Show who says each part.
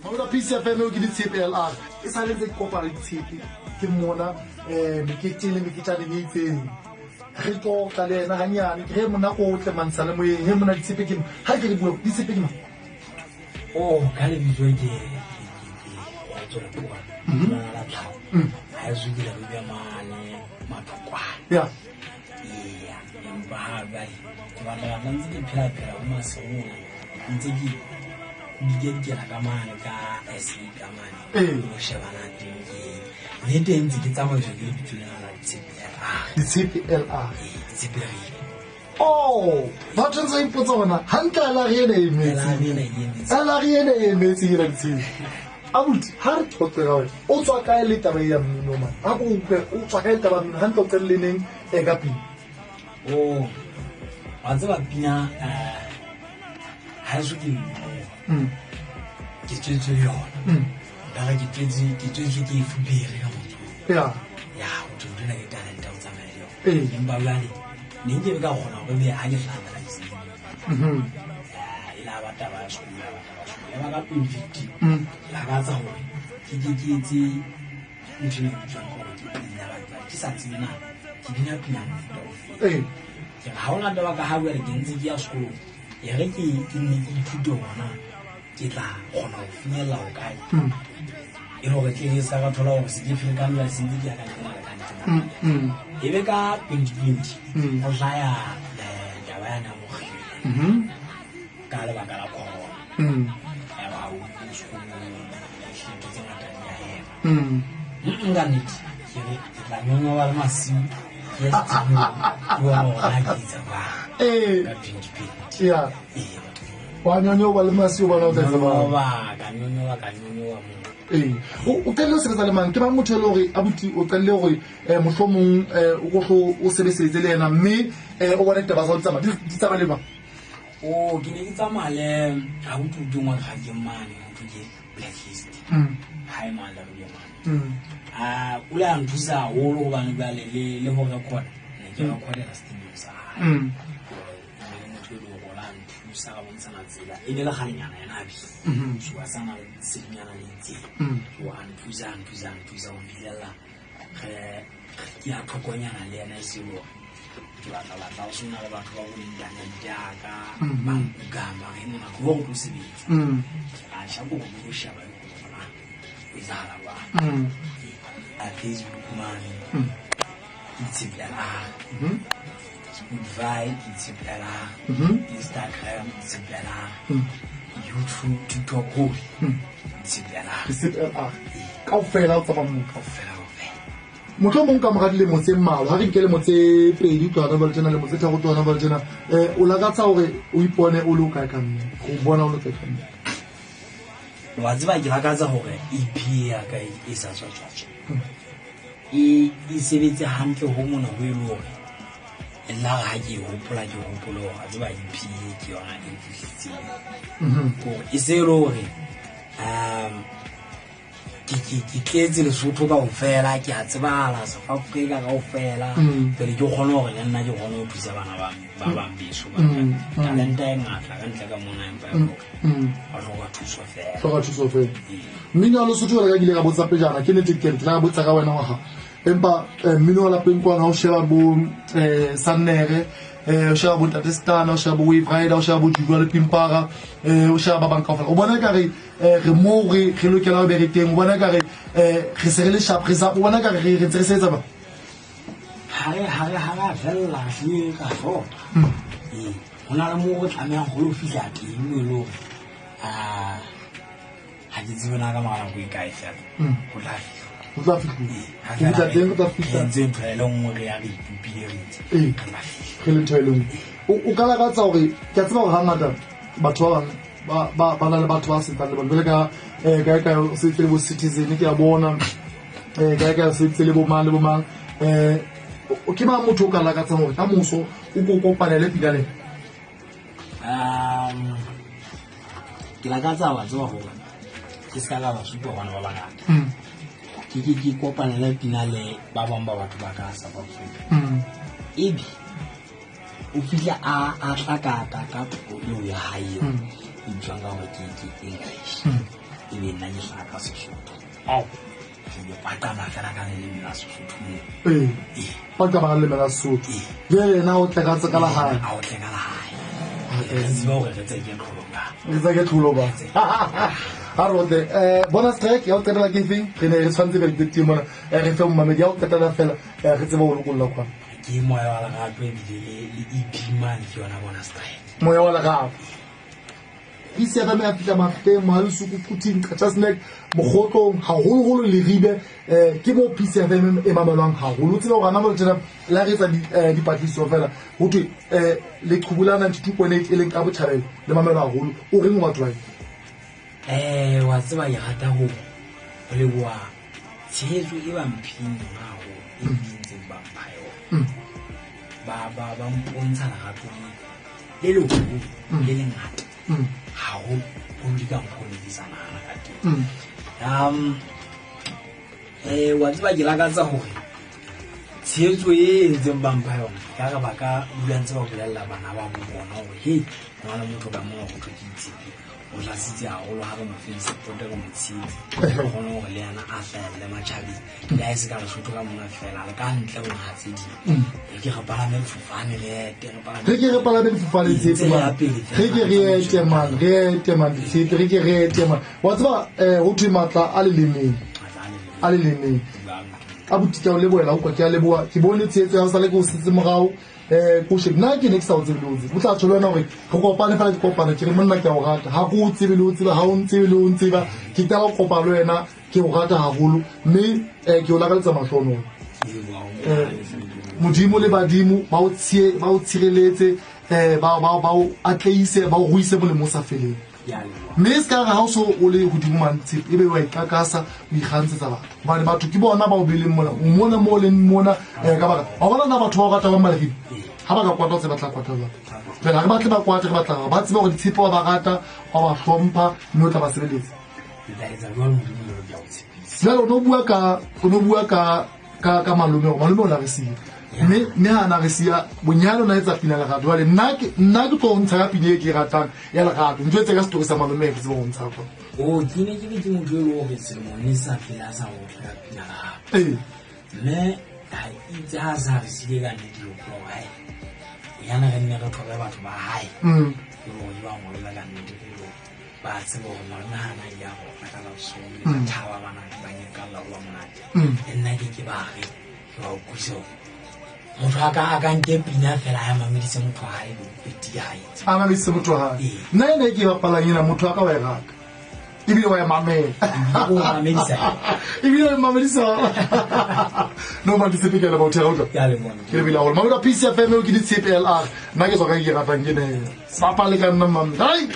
Speaker 1: Maola Peace FM eo ke Ditshepe LR. E sale ntse ke kopana le Ditshepe ke mmona meketeng le meketjaneng e itseng. Re tlotla le ena hanyane ke re monna o tle mantsha le moyeng he monna Ditshepe ke mang? Ha ke re bua Ditshepe ke mang?
Speaker 2: Oh, ka lebitso ke Kgotso Lepoa. Lona la tlhaho. Ha e so ke la mane mathokwane.
Speaker 1: Ya.
Speaker 2: Eya, empa ha jwale ke batla batla ntse ke phela phela ho maseong ntse ke dikela ka mane ka SA ka mane.
Speaker 1: Ee.
Speaker 2: Ho shebana teng ke le teng ntse ke tsamaiswa ke lebitso lena la Ditshepe LR.
Speaker 1: Ditshepe LR.
Speaker 2: Ee, Ditshepe Ribe.
Speaker 1: Oh, batho ntse ba ipotsa hore hantle LR ena e emetse.
Speaker 2: LR ena e emetse.
Speaker 1: LR ena e emetse ena Ditshepe. Abuti, ha re qoqe ka wena, o tswa kae le taba e ya mmino man? A ko utlwe, o tswa kae le taba ya mmino? Hantle o qadile neng ka pina?
Speaker 2: Oh, wa tseba pina ha eso ke mmino. Ke tswetswe le yona. Nkare ke tswetswe ke e fupere ka motho.
Speaker 1: Ya.
Speaker 2: Ya, ho thwe nthwena ke talente ho tsamaya le yona.
Speaker 1: Ee.
Speaker 2: Empa jwale ne nkebe ka kgona hore ebe ha ke hlaha feela ke se E la ba taba ya sekolo, ya ba taba ya sekolo. Ya ba ka 2015, ke lakatsa hore ke ke ke etse ntho e bitswang ka hore ke pina. Ke sa tsebe na ke bina pina ya mofuta ofe.
Speaker 1: Ee.
Speaker 2: Ke re ha hona taba ka ha jwale ke ntse ke ya sekolong, e re ke ke nne ke ithute hore na ke tla kgona ho finyella ho kae. E le hore tle ke ska ka thola hore se ke ferekane jwale se ntse ke ya ka nqena le ka nqena. E be ka 2020 ho hlaya taba yane ya mokgele ka lebaka la corona. Ya ba o sekolong, dintho tse ngata di a ema. Ka nnete ke re ke tla nyonyoba le masiu ke ye studio ke bone hore na ke etsa jwang.
Speaker 1: Ee.
Speaker 2: Ka 2020.
Speaker 1: Ya.
Speaker 2: Ee.
Speaker 1: Wa nyonyoba le masiu bona o tla etsa jwang?
Speaker 2: Nyonyoba, ka nyonyoba, ka nyonyoba moo.
Speaker 1: Ee. O qadile ho sebetsa le mang? Ke mang motho e le hore abuti o qadile hore mohlomong o ko hlo o sebesebetse le yena mme o bone ditaba tsa hao di tsamaya di tsamaya le jwang?
Speaker 2: Oh, ke ne ke tsamaya le abuti o teng wa Kgakeng mane, ho thwe ke Blacklist. Hae mane la Rubia mane. Ah, o ile a nthusa haholo hobane jwale le ho record, ne ke recordela studio sa hae. Hore e ne le motho e leng hore o la nthusa ra bontshana tsela. E ne le kgalenyana yena a bina. So a sa na le sedinyana le itseng. So a nthusa, a nthusa, a nthusa ho fihlella re ke ya thokonyana le yena e se le hore ke batla batla ho sena le batho ba bo talente ya ka ba nkukang ba re mona tlo re tlo sebetsa. Ke ra shapa hore ke lo sheba le hore na ho etsahala jwang. A Facebook mane Ditshepe LR. Spotify Ditshepe LR. Instagram Ditshepe LR. YouTube, TikTok hohle Ditshepe LR.
Speaker 1: Ditshepe LR. Kaofela o tsamaya moo.
Speaker 2: Kaofela, kaofela.
Speaker 1: Mohlomong ka mora dilemo tse mmalwa, ha re nke lemo tse pedi ho tloha jwale tjena, lemo tse 3 ho tloha jwale tjena, o lakatsa hore o ipone o le o kae ka mmino? O bona o le kae ka mmino?
Speaker 2: Wa tseba ke lakatsa hore EP ya ka e sa tswa tswa tswa. E sebetse hantle ho mona ho e le hore nna ha ke e hopola ke hopole hore wa tseba EP e ke yona e fihletseng. Hore e se e le hore ke tletse Lesotho kaofela, ke a tsebahala South Africa kaofela. Pele ke kgone hore le nna ke kgone ho thusa bana ba bang beso ba ka. Talenta e ngata ka ntle ka mona empa e hore ba hloka thuso feela.
Speaker 1: Hloka thuso feela. Mmino wa Lesotho jwale ka ke ile ka botsa pejana, ke nnete ke tla botsa ka wena ngwaga. Empa mmino wa lapeng kwana o sheba bo Sannere, o sheba bo Ntate Stana, o sheba bo Wave Rider, o sheba bo Juju le Pimpara, o sheba ba bang kaofela. O bona ekare re moo re lokela ho be re teng, o bona ekare re se re le sharp, re sa, o bona ekare re ntse re sebetsa jwang?
Speaker 2: Ha re, ha re, ha re a fella, re hlile ra shota. Ee, ho na le moo re tlamehang ho lo fihla teng moo e le hore, ha ke tsebe na ka mora nako e kae fela, ho tla fihla.
Speaker 1: Ho tla fihla.
Speaker 2: Ee, ha
Speaker 1: Ho fihla
Speaker 2: fela
Speaker 1: teng, ho tla fihla.
Speaker 2: re entse ntho e le nngwe, re ya re ipopile re itse,
Speaker 1: Ee.
Speaker 2: re tla fihla.
Speaker 1: Re le ntho e le nngwe. O ka lakatsa hore, ke a tseba hore hangata batho ba bang ba na le batho ba sebetsang le bona. Jwale ka kae kae o sebeditse le bo Citizen, ke a bona. Kae kae o sebeditse le bo mang le bo mang. Ke mang motho o ka lakatsang hore ka moso o ko kopanele pina le?
Speaker 2: Ke lakatsa wa tseba hore ke ska ka ba supa hobane ba bangata. Ke ke ke kopanele pina le ba bang ba batho ba ka South Africa. Ebe o fihla a tla ka ka puo eo ya hae eo e bitswang ka hore ke English. E be nna ke hlaha ka Sesotho. Ke paqama fela ka leleme la Sesotho moo.
Speaker 1: Ee, paqama ka leleme la Sesotho. Jwale yena o tle ka tse ka lehae.
Speaker 2: A o tle ka lehae. Re tsebe hore re tseke tlholo ba.
Speaker 1: Re tseke tlholo ba. Ha re otle. Bonus track ya ho qetela ke efeng? Re ne re tshwanetse be re qetile mona. Re fe momamedi ya ho qetela fela, re tsebe ho lokolla kwana.
Speaker 2: Ke Moya wa Lerato ebile le EP mane ke yona bonus track.
Speaker 1: Moya wa Lerato. PCFM ya fihla Mafikeng, Mohalesuku, Quthing, Qacha's Nek, Mokgotlong, haholoholo Leribe, ke moo PCFM e mamelwang haholo. O tsebe hore hana jwale tjena le ha re etsa dipatlisiso fela, ho thwe leqhubu la 92.8 e leng ka botjhabela le mamelwa haholo. O reng ho batho ba?
Speaker 2: Wa tseba ke rata ho leboha tshehetso e ba mphileng yona haholo, e ntseng ba mpha yona. Ba mpontsha lerato le leholo, le lengata haholo, ho di ka mokgwa o ne ke sa nahana ka teng. Wa tseba ke lakatsa hore tshehetso e ntseng ba mpha yona, ka re ba ka dula ntse ba bolella bana ba bo bona hore hei, ho na le motho ka mona ho thwe ke Tshepe, o tlatsitse haholo ha re mo fe support, re mo tshehetse, re kgone hore le yena a hlahelle matjhabeng, le ha e se ka Lesotho ka mona fela, le ka ntle ho naha tse ding. Re ke re palame difofane, re ete, re palame
Speaker 1: Re ke re palame difofane,
Speaker 2: Tshepe
Speaker 1: Tshepe, man.
Speaker 2: ya pele fela.
Speaker 1: Re ke re ete, man, re ete, man, Tshepe, re ke re ete, man. Wa tseba, ho thwe matla a lelemeng.
Speaker 2: Matla a lelemeng.
Speaker 1: A lelemeng. A buti, ke a o lebohela, utlwa, ke a leboha. Ke bone tshehetso ya hao, sale ke o setse morao. Ko shebe, nna ke ne ke sa o tsebe le o tsebe. O tla tjho le wena hore re kopane fela, ke kopane, ke re monna ke a o rata. Ha ke o tsebe le o tseba, ha o ntsebe le o ntseba. Ke qala ho kopana le wena, ke o rata haholo, mme ke o lakaletsa mahlohonolo. Modimo le badimo ba o tshe, ba o tshireletse, ba o atleise, ba o ruise molemo o sa feleng. Mme se ka re ha o so o le hodimo mane Tshepe, ebe wa ikakasa, o ikgantshetsa batho. Hobane batho ke bona ba o beleng mona, o mona moo o leng mona, ka baka, wa bona na batho ba o rata ba Maleribe? Ha ba ka kwata, o tsebe ba tla kwata jwang. Jwale ha re batle ba kwate, re batla hore ba tsebe hore Ditshepe wa ba rata, wa ba hlompha, mme o tla ba sebeletsa. Jwale o no bua ka, o no bua ka, ka, ka malome, hore malome o la re siya. Mme ha na re siya, bonyane o na etsa pina lerato. Jwale nna ke tlo o ntsha ka pina e ke e ratang ya lerato. Ntho e tse ka story sa malome ke tsebe ho ntsha ka.
Speaker 2: O, ke ne ke le ke motho e leng hore selemo ne sa fela sa ho tla pina lerato. Mme ha itse ha sa re siile ka nnete ke hopola hore, hai, bonyane re nne re thole batho ba hae. Ke hore ke ba ngole ka nnete ke hore ba tsebe hore malome ha na ile a rona ka la bosome, ba thaba ba na ba nyakalla ho ba monate. Le nna ke ke ba re, ke ba utlwise hore motho a ka nke pina fela ha mamedise motho wa hae, bo peti ha etse.
Speaker 1: A mamedise motho wa hae.
Speaker 2: Ee.
Speaker 1: Nna ena e ke e bapalang ena, motho wa ka wa e rata. Ebile wa e mamela.
Speaker 2: O mamedisa.
Speaker 1: Ebile wa e mamedisa. No, man, Ditshepe, ke a leboha ho thera, utlwa.
Speaker 2: Ke a leboha.
Speaker 1: Ke lebile haholo. Mamela PCFM eo ke Ditshepe LR. Nna ke tswa ka ke ratang ke ne. Bapale ka nna, mame. Hai!